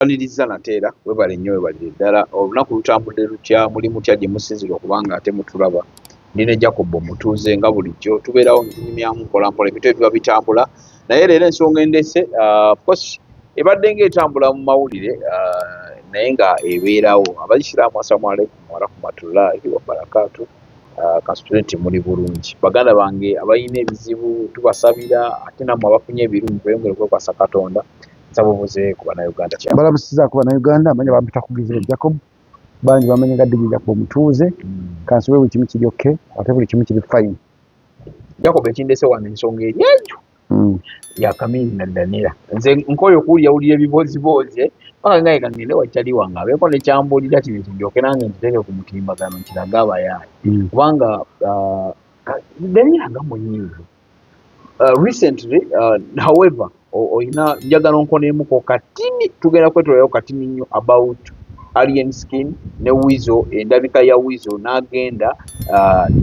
Nkwaniriza nate era webale nnyo, webalire ddala. Olunaku lutambudde lutya? Muli mutya gye musinzira okuba nga ate mutulaba? Ndi ne Jacob Omutuuze nga bulijjo, tubeerawo ne tunyumyamu mpolampola ebintu ebiba bitambula. Naye leero ensonga endese, of course ebadde ng'etambula mu mawulire, naye nga ebeerawo. Abayisiraamu, assalamu alaikum warahmatullahi wabarakatu. Kasitule nti muli bulungi baganda bange abalina ebizibu, tubasabira, ate nammwe abafunye ebirungi tweyongere okwekwasa Katonda. Nsaba obuze ku Bannayuganda. Mbalamusizaako Bannayuganda. Amanya bampita Kugizire Jacob, bangi bamanyi nga Digi Jacob Omutuuze. Kansube buli kimu kiri okay, ate buli kimu kiri fine. Jacob, ekindese wano ensonga eri ejo ya Kamiri na Danira. Nze nkoye okuwulira ebiboziboozi paka ngaye kangende wakyali wange abeeko nekyambuulira kino kindyoke nange nkiteeke ku mutimbagano nkirage abayaaye. Kubanga Danira nga munyiivu recently. However, oyina njagala onkoneemuko katini, tugenda kwetolerayo katini nnyo about Alien Skin ne Weasel, endabika ya Weasel n'agenda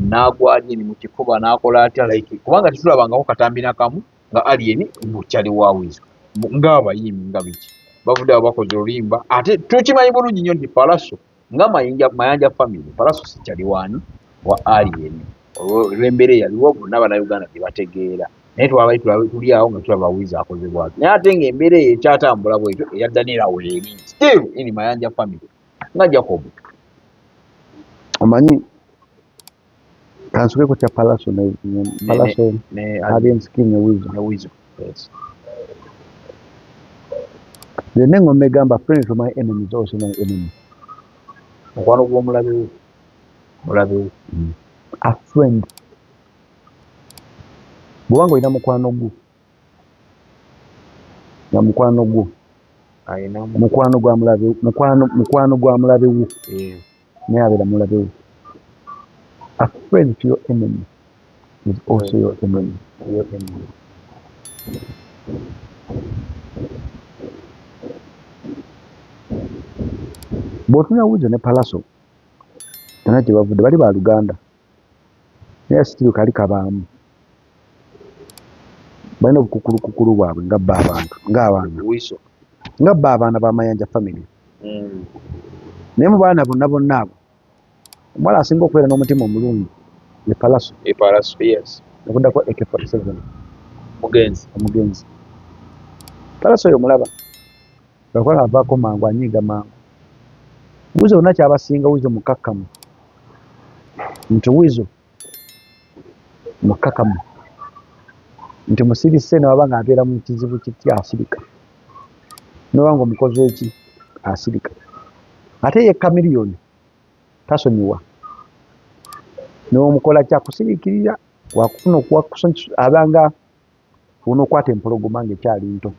n'agwa Alien mu kifuba n'akola atya, like kubanga tetulabangako katambi nakamu nga Alien mukyali wa Weasel ng'abayimbi nga biki bavudde awo bakoze oluyimba. Ate tukimanyi bulungi nnyo nti Palaso nga Mayanja family, Palaso si kyali waani wa Alien olw'embeera eyaliwo bonna Bannayuganda gye bategeera, naye twabali tuli awo nga tulaba Weasel akoze bwati, naye ate ng'embeera eyo ekyatambula bwetyo eya Daniela weeri still in Mayanja family nga Jacob. Omanyi kansukeko kya Palaso ne Palaso ne Alien Skin ne Weasel. Ne Weasel, yes. Nze n'engoma egamba, "Friend to my enemy is also my enemy." Mukwano gw'omulabe wo mulabe wo. A friend, bw'oba nga olina mukwano gwo nga mukwano gwo alina mukwano gwa mulabe, mukwano gwa mulabe wo, naye abeera mulabe wo. A friend to your enemy is also your enemy. Your enemy. Bw'otunula Weasel ne Palaso yonna gye bavudde bali baluganda, naye still kali kabaamu, balina obukukulukukulu bwabwe nga bo abantu ng'abaana Weasel nga bo abaana b'Amayanja family. Naye mu baana bonna bonna abo, omuwala asinga okubeera n'omutima omulungi ye Palaso. E Palaso, yes. Okuddako AK47. Mugenzi. Omugenzi Palaso oyo omulaba lwakuba avaako mangu, anyiiga mangu. Weasel bonna kyabasinga, Weasel mukakkamu, nti Weasel mukkakamu, nti musirise newaba nga abeera mu kizibu kitya asirika, newaba nga omukozi eki asirika. Ate ye Chameleone tasonyiwa, newomukola kyakusiriikirira wakufuna abanga onookwata empologoma ng'ekyali nto,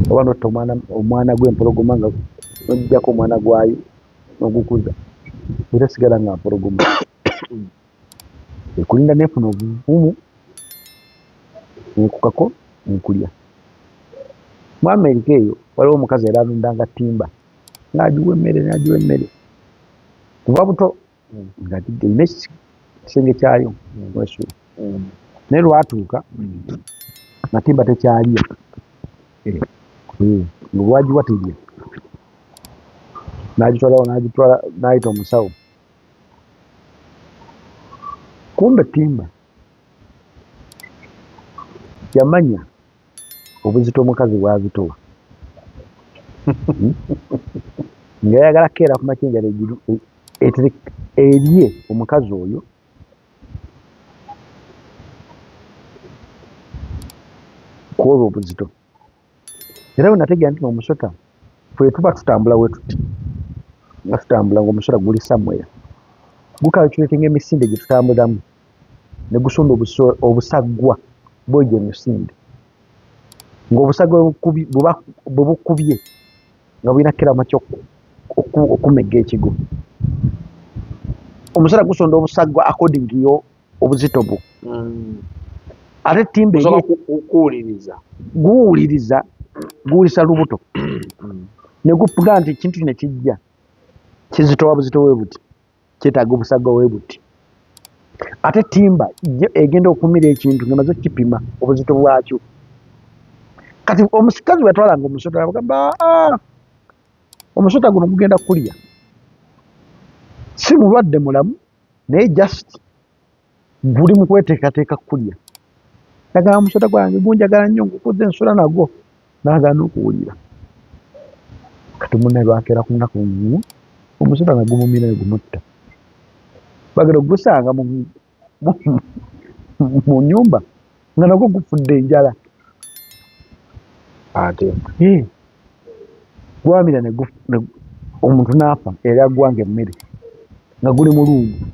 oba notta omwana gw'empologoma nga noggyako omwana gwayo n'ogukuza, era sigala nga mpologoma ekulinda nefuna obuvumu nekukako nekulya. Mu Amerika eyo waliwo omukazi yali alundanga ttimba, ng'agiwa emmere, n'agiwa emmere kuva buto, ng'agidde erina ekisenge kyayo wesula. Naye lwatuuka nga ttimba tekyalya, nga bwagiwa terya. N'agitwala n'agitwala n'ayita omusawo, kumbe ttimba yamanya obuzito omukazi bwazitowa, nga yayagala kukeera ku makya enjala erye omukazi oyo kwolwo obuzito. Era bwe nategeera nti omusota ffe tuba tutambula we tuti nga tutambula ng'omusota guli somewhere gucalculatinga emisinde gye tutambuliramu ne gusonda obusaggwa bw'egyo emisinde, ng'obusagwa bwe bukubye nga bulina kukeera makya okumegga ekigo. Omusota gusonda obusaggwa according yo obuzito bwo. Ate ttimba eri Osobola kuwuliriza. Guwuliriza, guwulisa lubuto ne gupuga nti ekintu kino kijja kizitowa buzito bwe buti, kyetaaga obusagwa bwe buti. Ate ttimba yo egenda okumira ekintu ng'emaze okukipima obuzito bwakyo. Kati omusikazi bwe yatwalanga omusota, agamba, "Ah, omusota guno gugenda kulya, si mulwadde, mulamu, naye just guli mu kweteekateeka kulya." Nagamba, "Omusota gwange gunjagala nnyo, ngukuze ensula nagwo." Nagaana okuwulira. Kati munne lwakeera ku lunaku lumu, omusota nga gumumira ne gumutta. Bagenda okugusanga mu nnyumba nga nagwo gufudde enjala. Ate Gwamira omuntu n'afa. Era gwanga emmere nga guli mu luugu,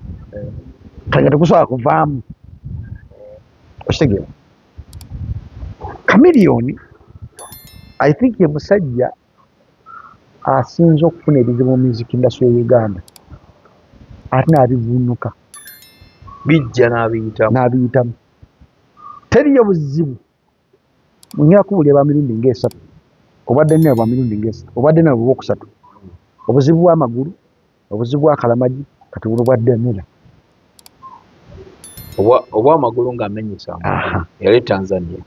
kale nga tegusobola kuvaamu. Okitegeera? Chameleone, I think, ye musajja asinze okufuna ebizibu mu music industry ya Uganda, ate n'abivuunuka. Bijja n'abiyitamu. N'abiyitamu, teriyo buzibu. Ngenda kubuulira bwa mirundi ng'esatu, obwadde nnawe bwa mirundi ng'esatu, obwadde nawe bwokusatu: obuzibu bw'amagulu, obuzibu bwa Kalamagi, kati buno bwa Daniella. Obwamagulu ng'amenyesa amagulu, yali Tanzania.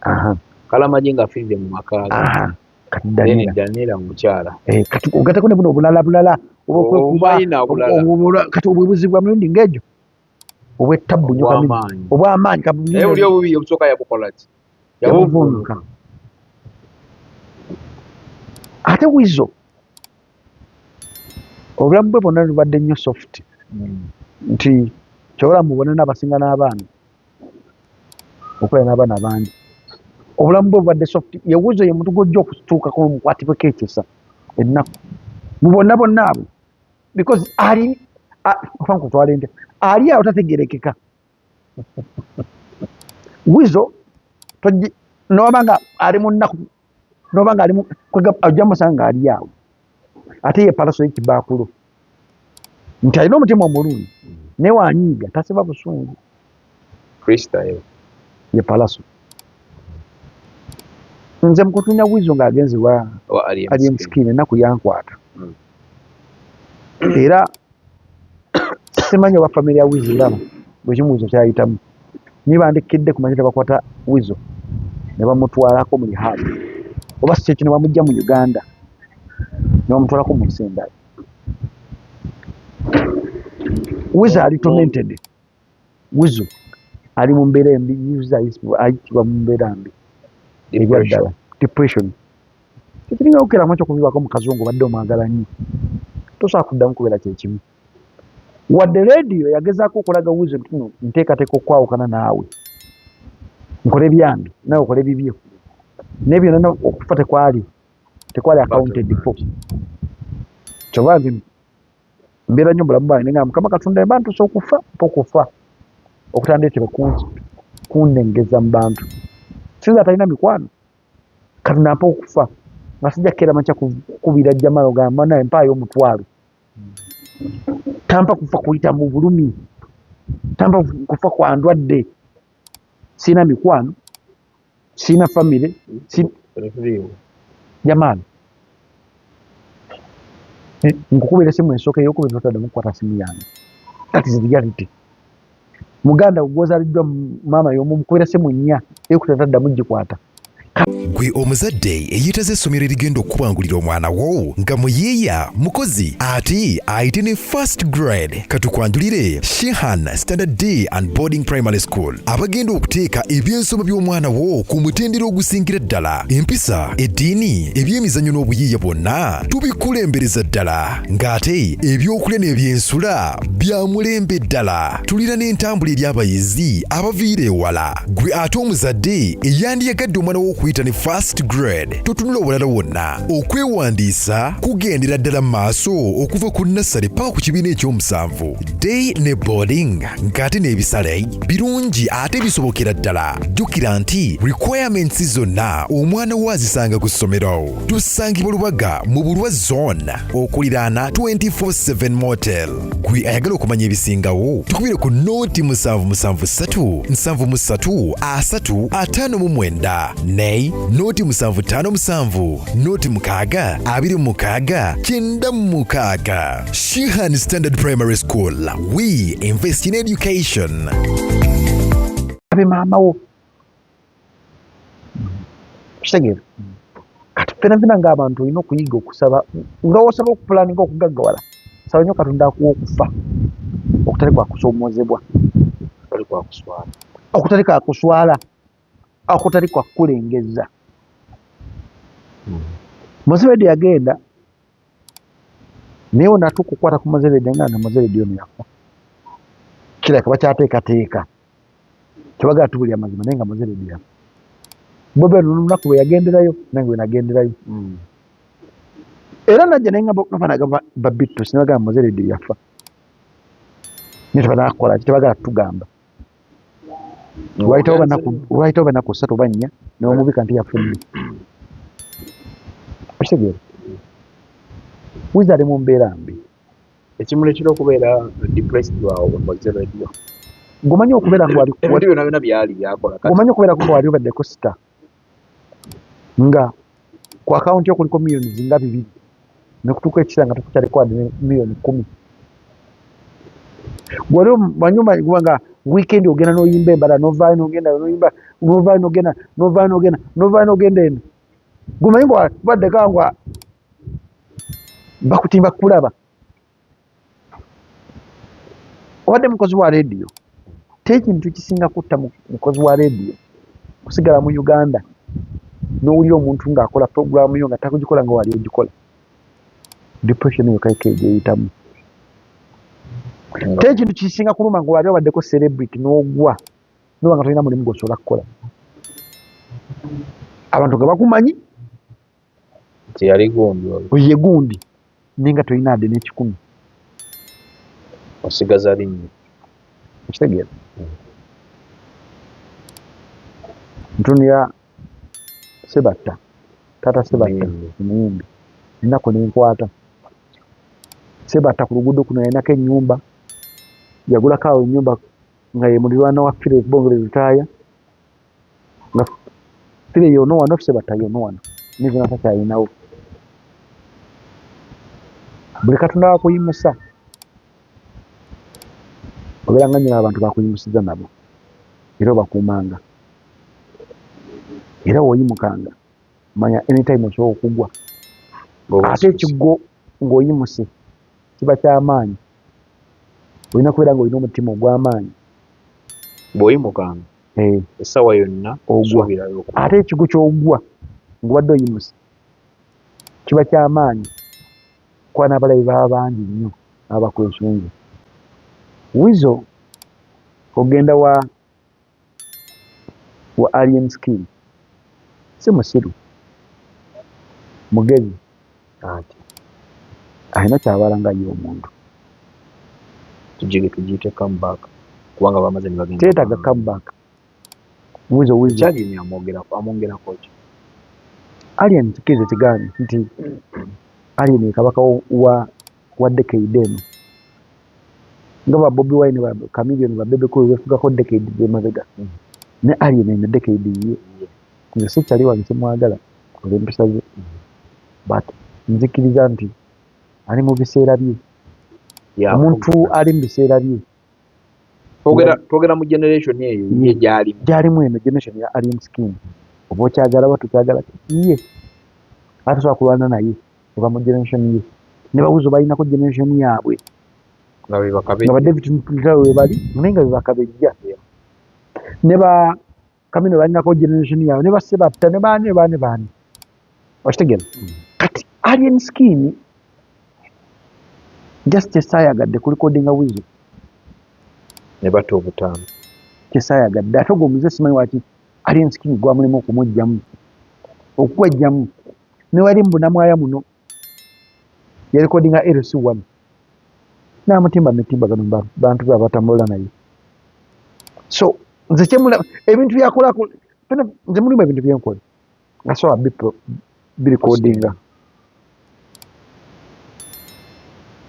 Kalamagi ng'afiiridde mu maka ge. Kati then Daniella. Daniella mukyala. Kati ogattako ne buno obulala bulala obwokwekuba. Obumayina obulala. Kati obwe buzibu bwa mirundi ng'egyo obwettabbu nnyo kamini. Obw'amaanyi. Obw'amaanyi. Naye buli obubi obusooka yabukola ki? Yabuvuunuka. Ate Weasel, obulamu bwe bwonna bubadde nnyo soft, nti kyobola mubona n'abasinga n'abaana, okubeera n'abaana bangi, obulamu bwe bubadde soft. Ye Weasel ye muntu gw'ojja okutuukako omukwatibweko ekisa ennaku mu bonna bonna abo, because ali oba nkutwale ntya, ali awo tategerekeka. Weasel noba nga ali mu nnaku, noba nga ali ojja musanga nga ali awo. Ate ye Pallaso y'ekibaakulo nti alina omutima omulungi, naye wanyiiga tasiba busungu. Freestyle. Ye Pallaso. Nze mukutunya Weasel ng'agenze wa Owa Alien Alien Skin. Skin, ennaku yankwata. Era simanyi oba family ya Weasel eraba bwe kimu Weasel kyayitamu. Niye bandikidde kumanya tebakwata Weasel ne bamutwalako mu rehab, oba si kyekyo ne bamugja mu Uganda ne bamutwalako mu nsi endala. Weasel ali tormented, Weasel ali mu mbeera embi, Weasel ayitibwa mu mbeera mbi ebyaddala, depression. Tekiringa okukeramu ekyokuviibwako mukazi wo ng'obadde omwagala nnyo, tosobola kuddamu kubeera kyekimu. Wadde rediyo yagezaako okulaga Weasel nti no nteekateeka okwawukana naawe, nkole byange naawe okole bibyo, naye byonna okufa tekwali accounted for. Kyova nze mbeera nnyo mubulamu bwange nenga Mukama Katonda, mba ntuuse okufa, mpa okufa okutandeetera kundengeza mu bantu. Sinza atalina mikwano, Katonda mpa okufa nga sijja kukeera makya kukubira Jamalo gamba naye mpaayo 1000. Tampa kufa kuyita mu bulumi, tampa kufa kwa ndwadde. Siina mikwano, siina famire. Jamaani, nkukubira esimu esooka, eyokubiri totaddamu kukwata simu yange. That is reality. Muganda gwozaaliddwa maama y'omu, mukubira simu nnya, eyokutatu taddamu gikwata. Gwe omuzadde eyeetaza essomero erigenda okukubangulira omwana wo nga muyiiya, mukozi, ate ayite ne first grade, katukwanjulire Shihan Standard Day and Boarding Primary School, abagenda okuteeka ebyensoma by'omwana wo ku mutendera ogusingira ddala. Empisa, eddiini, ebyemizannyo n'obuyiiya bwonna tubikulembereza ddala, ng'ate ebyokulya n'ebyensula bya mulembe ddala. Tulina n'entambula eri abayizi abaviira ewala. Gwe ate omuzadde eyandiyagadde omwana wo okuyita ne first grade, totunula obulala wonna. Okwewandiisa kugendera ddala mu maaso okuva ku nursery paka ku kibiina ekyomusanvu, day ne boarding, ng'ate n'ebisale birungi ate bisobokera ddala. Jjukira nti requirements zonna omwana wo azisanga ku ssomero. Tusangibwa Lubaga mu Bulwa Zone, okuliraana 24/7 Motel. Gwe ayagala okumanya ebisingawo, tukubire ku 077 73 30 59 ne 0757 06 26 96. Shihan Standard Primary School, we invest in education. Abe maama wo, kitegeera? Ffena ffena ng'abantu olina okuyiga okusaba nga w'osaba okupulaninga okugaggawala, saba nnyo Katonda akuwe okufa okutali kwa kusoomoozebwa, Okutali kwa kuswala. Okutali kwa kuswala, okutali kwa kukulengezza. Mowzey Radio yagenda naye wenatuuka okukwata ku Mowzey Radio nga Mowzey Radio ono yafa, kirabika bakyateekateeka tebagala tubulira mazima naye nga Mowzey Radio yafa. Bobi Wine olunaku lwe yagenderayo nange we nagenderayo. Era najja naye nga banaga ba Bittus ne bagamba Mowzey Radio yafa, naye tebanakola ki, tebagala tugamba. Lwayitawo banaku 3 oba 4 ne bamubika nti yafudde. Okitegeera? Weasel ali mu mbeera mbi. Ekimuleetera okubeera depressed waawo Mowzey Radio. Ng'omanyi okubeera nga wali Ebintu byonna byonna byali byakola kati. Ng'omanyi okubeera nga wali obaddeko star nga ku akawunti yo kuliko miliyoni zinga 2 ne kutuuka ekiseera nga tekukyaliko wadde miliyoni 10. Wali omanyi nga weekend ogenda n'oyimba embala n'ovaayo n'ogenda n'oyimba n'ovaayo n'ogenda n'ovaayo n'ogenda n'ovaayo n'ogenda eno. Gwe omanyi nga obaddeko nga bakutimba kukulaba. Obadde mukozi wa leediyo. Teri kintu kisinga kutta mukozi wa leediyo kusigala mu Uganda n'owulira omuntu ng'akola pulogulaamu yo nga takugikola nga wali ogikola. Depression eyo kayika egyeyitamu. Teri kintu kisinga kuluma nga wali obaddeko celebrity n'ogwa n'oba nga tolina mulimu gw'osobola kukola. Abantu nga bakumanyi nti yali gundi oyo. Ye gundi naye nga tolina wadde n'ekikumi. Osigaza linnya. Okitegeera? Ntunulira Sebatta, taata Sebatta omuyimbi, ennaku n'enkwata. Sebatta ku luguudo kuno yalinako ennyumba, yagulako awo ennyumba nga ye muliraanwa wa Fire Bongole Lutaaya, nga Fire y'ono wano, Sebatta y'ono wano, naye zonna takyalinawo. Buli Katonda akuyimusa obeera nga nnyina abantu bakuyimusiza nabo era obakuumanga. Era w'oyimukanga manya anytime osobola okugwa. Ate ekiggo ng'oyimuse kiba ky'amaanyi. Olina kubeera ng'olina omutima ogw'amaanyi. Bw'oyimukanga essaawa yonna ogwa. Ate ekigwo ky'ogwa ng'obadde oyimuse kiba ky'amaanyi kuba n'abalabe baba bangi nnyo abakwesunze. Weasel ogenda wa Alien Skin si musiru, mugezi ati alina ky'abala nga ye omuntu. Tugiyite comeback kubanga bamaze ne bagenda. Teetaaga comeback. Weasel Weasel. Kyali amwongerako ki? Alien kikkirize kigaane nti Alien ye kabaka wa decade eno. Nga ba Bobi Wine, ba Chameleone, ba Bebe Cool beefugako decade z'emabega. Ne Alien eno decade ye. Nze si kyali wange simwagala olw'empisa ze. But nzikiriza nti ali mu biseera bye. Omuntu ali mu biseera bye. Twogera mu generation eyo ye gy'alimu. Gy'alimu eno generation ya Alien Skin. Oba okyagala oba tokyagala ye. Ate tosobola kulwana naye oba mu generation ye. Ne ba Weasel balinako generation yaabwe. Nga be bakabejja. Nga ba David Lutalo we bali naye nga be bakabejja. Ne ba Chameleone balinako generation yaabwe ne ba Sebatta ne baani ne baani baani. Okitegeera? Kati Alien Skin just kyesaayagadde ku recordinga Weasel. Ne batta obutaano. Kyesaayagadde ate ogwo omuze simanyi lwaki Alien Skin gwamulema okumuggyamu. Okukwejjamu. Ne wali mu Bunamwaya muno yarekodinga LC1 n'amutimba mitimbagano bantu be abatambula naye. So nze kyemula ebintu byakola nze mulimu ebintu byenkola nga sobola birekodinga.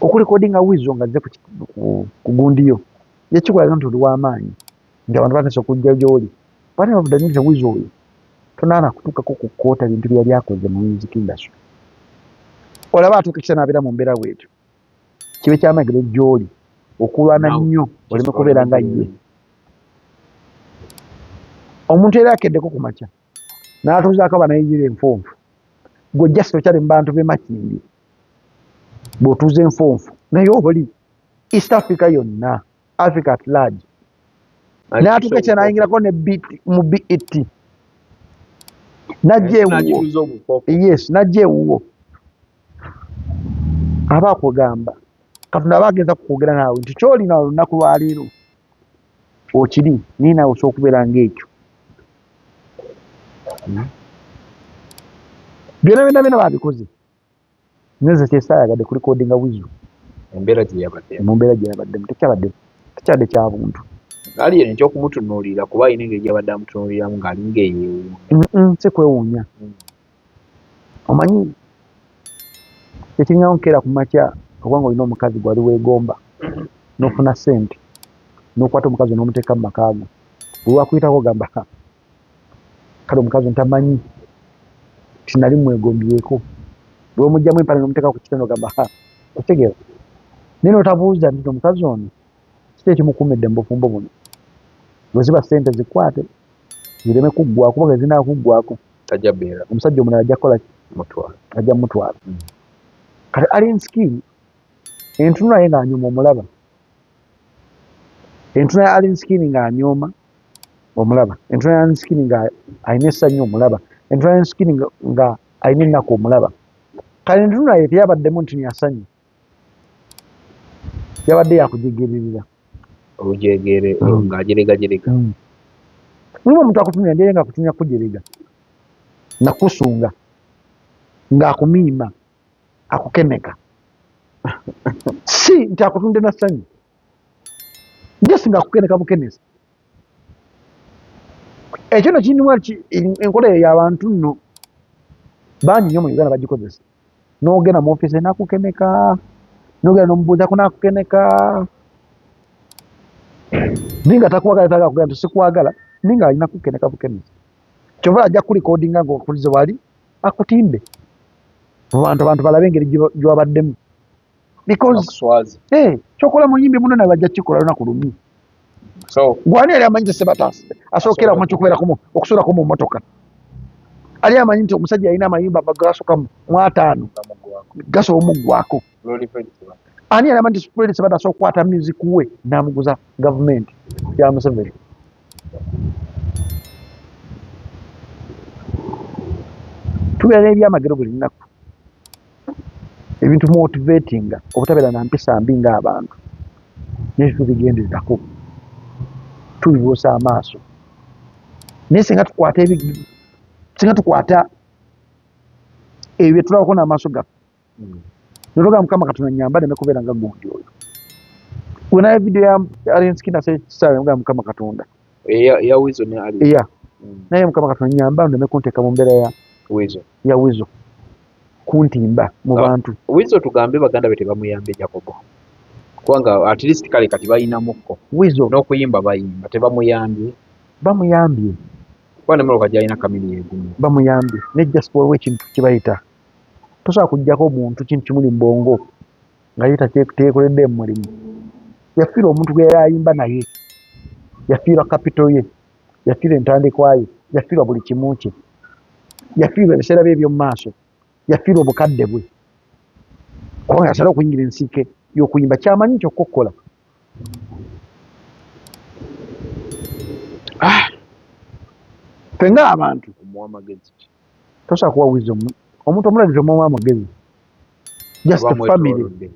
Okurekodinga Weasel nga azze ku gundi yo yakikolaga nti oli w'amaanyi nti abantu batandise okujja gy'oli. But of the Weasel oyo tonaana kutuukako ku kkoota bintu bye yali akoze mu music industry. Olaba atuuka ekiseera n'abeera mu mbeera bw'etyo. Kibe kyamagero gy'oli okulwana nnyo oleme kubeera nga ye. Omuntu era akeddeko ku makya n'atuuzaako Abanigeria enfunfu Gwe just okyali mu bantu b'e Makindye bw'otuuza enfonfo, naye oli East Africa yonna, Africa at large. N'atuuka ekyo n'ayingirako ne mu BET, n'ajja ewuwo. Yes, n'ajja ewuwo, aba akugamba Katonda aba ageza kukwogera naawe nti kyolina olunaku lwaleero okiri, naye naawe osobola okubeera ng'ekyo. Byonna byonna byonna babikoze, nze kyesaayagadde kurecordinga Weasel. Embeera gye yabaddemu. Mu mbeera gye yabaddemu tekyabadde kya buntu. Alien ekyokumutunuulira, kuba alina engeri gy'abadde amutunuuliramu ng'alinga eyeewuunya. Si kwewuunya. Omanyi ekiringawo, nkeera ku makya obanga olina omukazi gwali weegomba, n'ofuna ssente n'okwata omukazi n'omuteeka mu maka go, bwe wakuyitako ogamba, "Ha, kale omukazi ntamanyi tinali mwegombyeko." Bw'omugyamu empale n'omuteeka ku kitanda ogamba, "Ha," okitegeera? Naye n'otabuuza nti omukazi ono kiki ekimukuumidde mu bufumbo buno? Bwe ziba ssente, zikwate zireme kuggwako, kuba zinaa kuggwako tajja beera. Omusajja omulala ajja kukola ki? Mutwala. Ajja mutwala. Kati Alien Skin entunula ye ng'anyooma omulaba, entunula ya Alien Skin ng'anyooma omulaba, entunula ya Alien Skin nga alina essanyu omulaba, entunula ya Alien Skin nga alina ennaku omulaba. Kale entunula ye teyabaddemu nti yasanyu, yabadde yakujegererera. Olujegere. Ng'ajeregajerega. Mulimu omuntu akutumira ndiye nga akutumya kujerega nakusunga ng'akumiima akukeneka, si nti akutunde na ssanyu, just ng'akukeneka bukenesi. Ekyo no kirimu enkola eyo y'abantu nno bangi nnyo mu Uganda bagikozesa. N'ogenda mu ofiisi n'akukeneka, n'ogenda n'omubuuzako n'akukeneka, naye nga takwagala, tagala kugamba nti sikwagala, naye nga alina kukeneka bukenesi. Kyova ajja kurecordinga ng'okulize wali akutimbe mu bantu, abantu balabe engeri gy'wabaddemu because akuswaza. Eh, kyokola muyimbi muno naye bajja kukikola lunaku lumu. So gwani yali amanyi nti Sebata asookera mu kyokubeerako okusulako mu mmotoka? Ali amanyi nti omusajja alina amayumba gasoka mu 50 gamugwako. Gasobola omuggwako. Lori Fred Sebata. Ani yali amanyi nti Fred Sebata asobola okukwata music we n'amuguza gavumenti ya Museveni? Tubeera n'ebyamagero buli lunaku, ebintu motivatinga obutabeera na mpisa mbi ng'abantu, naye tubigendererako, tubibuusa amaaso. Naye singa tukwata ebyo bye tulabako n'amaaso gaffe, netugamba, "Mukama Katonda, nyamba neme kubeera nga gundi oyo." Wenaye video ya Alien Skin asekisaawe, mugamba, "Mukama Katonda." Eya Weasel ne Alien. Eya. Naye, "Mukama Katonda, nyamba neme kunteeka mu mbeera ya Weasel. Ya Weasel kuntimba mu Ah. bantu." Weasel tugambe baganda be tebamuyambye, Jacobo, kubanga at least kale kati bayinamukko. Weasel n'okuyimba bayimba, tebamuyambye? Bamuyambye. Kuba nemmotoka gyalina kamiri yegumu. Bamuyambye, ne just waliwo ekintu kibayita tosobola kuggyako omuntu kintu kimuli mu bwongo nga ye teyekoledde mu mulimu. Yafiirwa omuntu gwe yali ayimba naye, yafiirwa capital ye, yafiirwa entandikwa ye, yafiirwa buli kimu kye, yafiirwa ebiseera bye eby'omu maaso, yafiirwa obukadde bwe, kubanga yasala okuyingira ensiike y'okuyimba kyamanyi kyokka okukola. Ah! Ffe ng'abantu Omuwa amagezi ki? Tosobola kuwa wisdom omuntu omulala, tomuwa amagezi, just Oba family. mwetoolodde.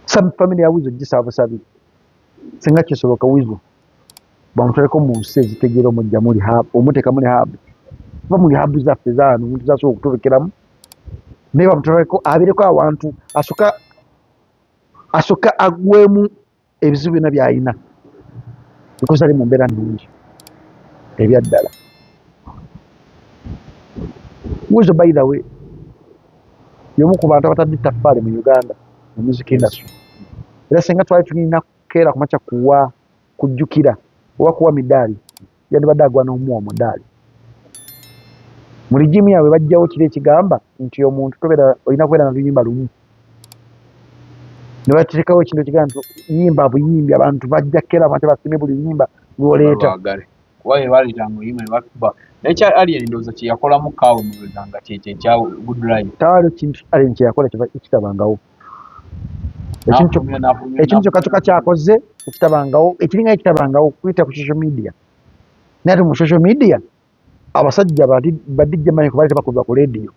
Some family ya Weasel gisaba busabi, singa kisoboka Weasel bamutwaleko mu nsi ezitegeera, omujja mu rehab, omuteeka mu rehab, kuba mu rehab zaffe zaano omuntu zasobola okutulekeramu, naye bamutwaleko abeereko awantu asooka asooka agwemu ebizibu byonna by'alina, because ali mu mbeera nnungi ebyaddala. Weasel, by the way, y'omu ku bantu abatadde ettaffaali mu Uganda mu music industry, era singa twali tulina kukeera kumakya kuwa kujjukira oba kuwa midaali, yandibadde agwa n'omuwa omudaali. Mu regime yaabwe bajjawo kiri ekigamba nti omuntu tobeera olina kubeera na luyimba lumu, ne bateekawo ekintu ekigamba nti yimba buyimbi, abantu bajja kukeera abantu basiime buli luyimba lw'oleeta. Balwagale, kuba bye baleetanga oluyimba ne bakuba Naye kya Alien ndowooza kye yakolamu kaawe ndowooza nga kyekyo ekya Good Life. Tewaliwo kintu Alien kye yakola ekitabangawo. Ekintu kyokka kyokka kyakoze ekitabangawo, ekiringa ekitabangawo kuyita ku social media. Naye ate mu social media abasajja ba DJ Mike baali tebakubibwa ku leediyo.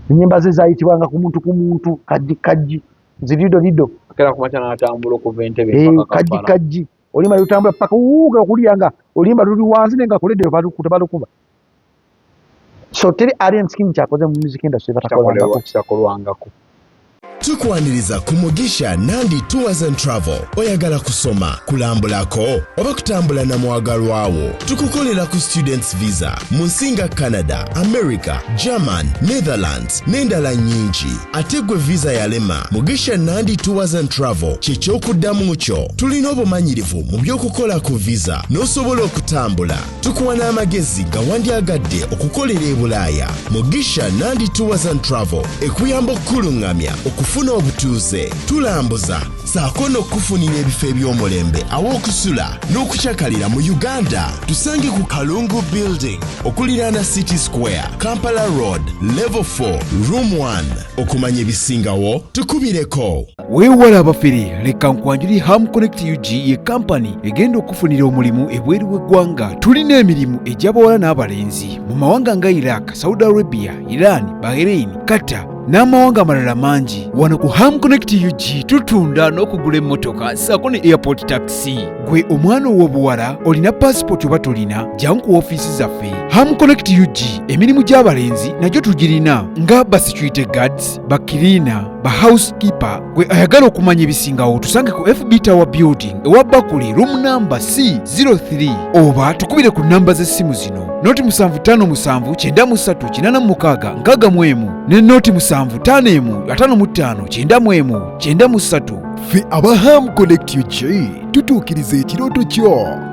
Ennyimba ze zaayitibwanga ku muntu ku muntu, kajji kajji, zirido lido. Akera ku makya n'atambula okuva Entebbe paka Kajji Kampala. Kajji. Oluyimba lutambula paka wuuga okulya nga oluyimba luli wansi naye nga ku leediyo tebalukuba. So teri Alien Skin kyakoze mu music industry batakolangako. Kitakolwangako. Tukwaniriza ku Mugisha Nandi Tours and Travel. Oyagala kusoma, kulambulako oba kutambula na mwagalwa wo? Tukukolera ku students visa mu nsi nga Canada, America, German, Netherlands n'endala nnyingi. Ate gwe visa yalema, Mugisha Nandi Tours and Travel kye ky'okuddamu kyo. Tulina obumanyirivu mu by'okukola ku visa n'osobola okutambula. Tukuwa n'amagezi nga wandyagadde okukolera e Bulaaya. Mugisha Nandi Tours and Travel ekuyamba okukuluŋŋamya okufuna obutuuze, tulambuza ssaako n'okukufunira ebifo eby'omulembe aw'okusula n'okukyakalira mu Uganda. Tusange ku Kalungu Building okuliraana City Square, Kampala Road, Level 4, Room 1. Okumanya ebisingawo tukubireko. Weewala abafere, leka nkwanjuli Ham Connect UG ye kampani egenda okufunira omulimu ebweru w'eggwanga. Tulina emirimu egy'abawala n'abalenzi mu mawanga nga Iraq, Saudi Arabia, Iran, Bahrain, Qatar n'amawanga amalala mangi. Wano ku Ham Connect UG tutunda n'okugula emmotoka ssaako ne airport taxi. Gwe omwana ow'obuwala olina passport oba tolina, jangu ku ofiisi zaffe. Ham Connect UG emirimu gy'abalenzi nagyo tugirina nga ba security guards, ba cleaner, ba housekeeper. Gwe ayagala okumanya ebisingawo tusange ku FB Tower Building ewa Bakuli, room number C03, oba tukubire ku namba z'essimu zino: 0 757 93 86 61 ne 0 7 51 55 91 93. Ffe aba Ham Connect UG tutuukiriza ekirooto kyo.